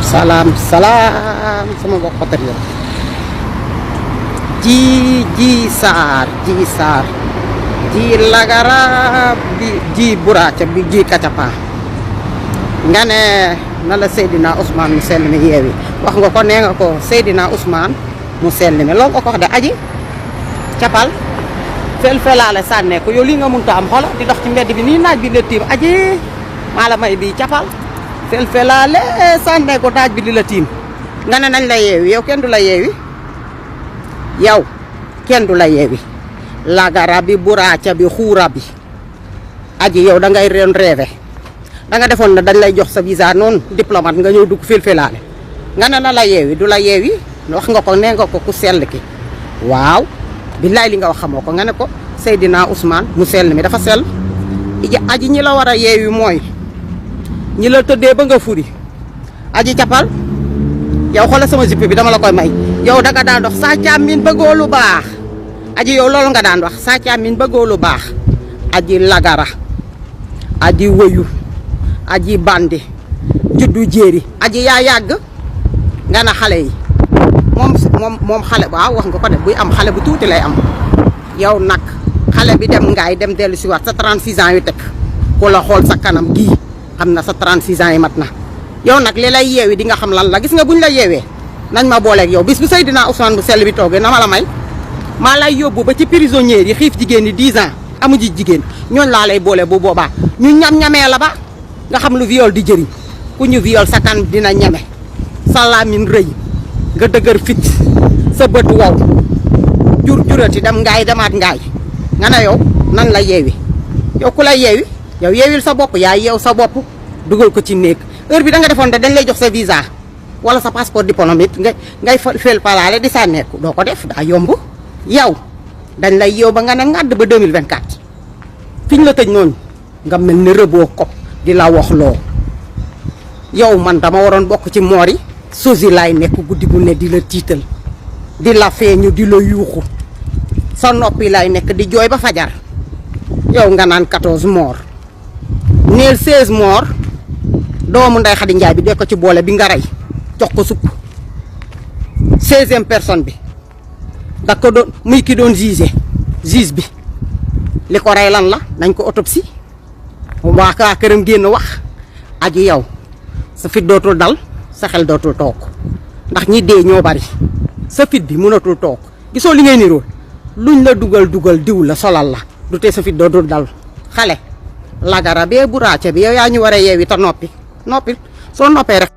Salam salam sama mbokk patriote. Ji Sarr ji lagara ji buraca bi ji kacapa nga ne na la Seydina Ousmane mu sell mi yeewi wax nga ko nee nga ko Seydina Ousmane mu sell mi loolu nga ko wax de aji capal fel-felaale sànne ko yow lii nga munta am xola di dox ci mbedd bi nii naaj bi la tiim aji maa la may bi capal fel-felaale sànne ko naaj bi di la tiim nga ne nañ la yeewi yow kenn du la yeewi yow kenn du la yeewi lagara bi buraaca bi xuura bi aji yow da ngay ren rêvé da nga defoon na dañ lay jox sa visa noonu diplomate nga ñëw dugg fel-felaale nga ne na la yeewi du la yeewi wax nga ko nee nga ko ku sell ki waaw billaay li nga wax xamoo ko nga ne ko Seydina Ousmane mu sell mi dafa sell aji ñi la war a yeewi mooy ñi la tëddee ba nga furi aji capal yow xoolal sama jipp bi dama la koy may yow da nga daan dox saa càmmin bëggoo lu baax aji yow loolu nga daan wax saa càmmin bëggoo lu baax aji lagara aji wëyu aji bandi juddu jéeri aji yaa yàgg nga na xale yi moom xale waaw wax nga ko def buy am xale bu tuuti lay am yow nag xale bi dem ngaay dem dellu si waat sa 36 ans yu teg ku la xool sa kanam gii xam na sa 36 ans yi mat na yow nag li lay yeewi di nga xam lan la gis nga buñ la yeewee nañ ma booleeg yow bis bu Seydina Ousmane bu sell bi toogee na ma la may maa lay yóbbu ba ci prisonniers yi xiif jigéen ñi 10 ans amuji jigéen ñooñ laa lay boole bu boobaa ñu ñam-ñamee la ba nga xam lu viol di jëriñ ku ñu viol sa kan dina ñeme sa làmmiñ rëy nga dëgër fit sa bët wow jurati dem ngaay demaat ngaay nga ne yow nan la yeewi yow ku la yeewi yow yeewil sa bopp yaa yeew sa bopp dugal ko ci néeg heure bi da nga defoon dañ lay jox sa visa wala sa passeport diplomate ngay fel palaale di sànneeku doo ko def daa yomb yow dañ lay yeew ba nga ne ngàdd ba 2024 fiñ la tëj noonu nga mel ni rëboo ko di la wax loo yow man dama waroon bokk ci moor yi sosi laay nekk guddi gu ne di la tiital di la feeñu di la yuuxu sa noppi lay nekk di jooy ba fajar yow nga naan 14 morts neel 16 morts doomu Ndeye Khady Ndiaye bi de ko ci boole bi nga rey jox ko supp 16e personne bi da ko doon muy ki doon juge bi li ko rey lan la nañ ko autopsie waa kaa këram génn wax aji yow sa fit dootul dal sa xel dootul toog ndax ñi dee ñoo bari sa fit bi mënatul toog gisoo li ngay nirool luñ la dugal diw la solal la du tee sa fit dootul dal xale lagara bee buraaca bi yow yaa ñu war a yeewi te noppi soo noppee rek